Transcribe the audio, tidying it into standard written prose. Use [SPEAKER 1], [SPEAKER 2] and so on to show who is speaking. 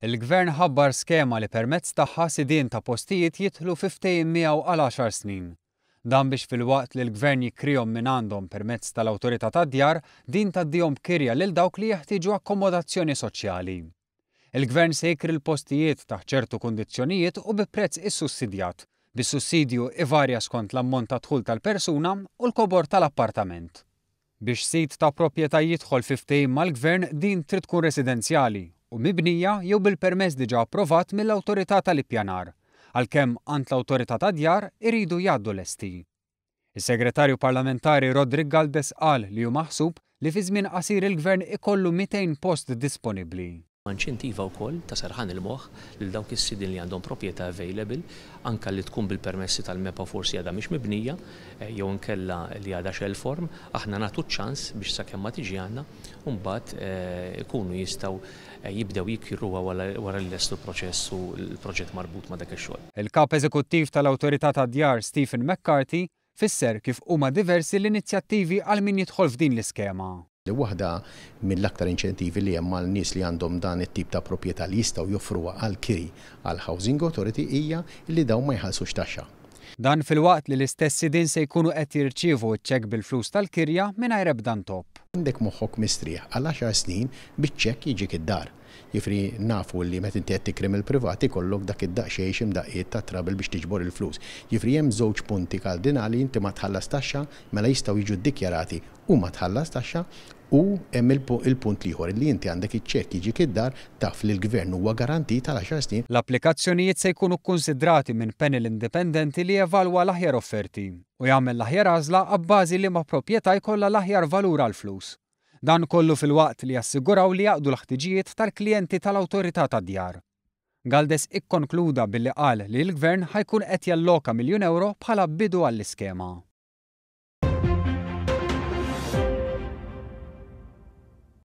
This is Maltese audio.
[SPEAKER 1] Il-Gvern ħabbar skema li permezz tagħha sidien ta' postijiet jidħlu fi ftehim miegħu għal għaxar snin. Dan biex filwaqt li l-Gvern jikrihom mingħandhom permezz tal-Awtorità tad-Djar, din tgħaddihom b'kirja lil dawk li jeħtieġu akkomodazzjoni soċjali. Il-Gvern se jikri l-postijiet taħt ċertu kundizzjonijiet u bi prezz issussidjat, bis-sussidju ivarja skont l-ammont ta' dħul tal-persuna u l-kobor tal-appartament. Biex sid ta' proprjetà jidħol fi ftehim mal-Gvern din trid tkun residenzjali u mibnija jew bil-permess diġà approvat mill-Awtorità tal-Ippjanar, għalkemm għand l-Awtorità tad-Djar iridu jgħaddu lesti. Is-Segretarju Parlamentari Roderick Galdes qal li hu maħsub li fi żmien qasir il-Gvern ikollu 200 post disponibbli.
[SPEAKER 2] Inċentiva wkoll ta' serħan il-moħħ lil dawk is-sidien li għandhom proprjetà available, anke li tkun bil-permessi tal-MEPA u forsi għadha mhix mibnija, jew inkella li għadha shell form, aħna nagħtu ċ-ċans biex sakemm ma tiġi għandna u mbagħad ikunu jistgħu jibdew jikruha wara li lestu l-proċess u l-proġett marbut ma' dak ix-xogħol.
[SPEAKER 1] Il-Kap Eżekuttiv tal-Awtorità tad-Djar Stephen McCarthy fisser kif huma diversi l-inizjattivi għal min jidħol f'din l-iskema.
[SPEAKER 3] Waħda mill-aktar inċentivi li hemm għal nies li għandhom dan it-tip ta' proprjetà li jistgħu joffruha għall-kiri għall-Housing Authority hija li dawn ma jħallsux taxxa.
[SPEAKER 1] Dan filwaqt li l-istess sidien se jkunu qed jirċievu ċ-ċekk bil-flus tal-kirja mingħajr ebda ntopp.
[SPEAKER 3] Għandek moħħok mistrieħ għal għaxar snin biċ-ċekk jiġik id-dar. Jiġifieri nafu li meta inti qed tikri mill-privat ikollok dak id-daqsxejn xi mdaqqiet ta' trouble biex tiġbor il-flus. Jiġifieri hemm żewġ punti kardinali, inti ma tħallas taxxa, mela jistgħu jiġu ddikjarati u ma tħallas taxxa, u hemm il-punt l-ieħor li inti għandek iċ-ċekk jiġik id-dar, taf li l-gvern huwa garantit għal għaxar snin.
[SPEAKER 1] L-applikazzjonijiet se jkunu kkunsidrati minn panel indipendenti li jevalwa l-aħjar offerti u jagħmel l-aħjar għażla abbażi liema proprjetà jkollha l-aħjar valur għall-flus. Dan kollu filwaqt li jassiguraw li jaqdu l-ħtiġijiet tal-klijenti tal-Awtorità tad-Djar. Galdes ikkonkluda billi qal li l-Gvern ħa jkun qed jalloka miljun ewro bħala bidu għall-iskema.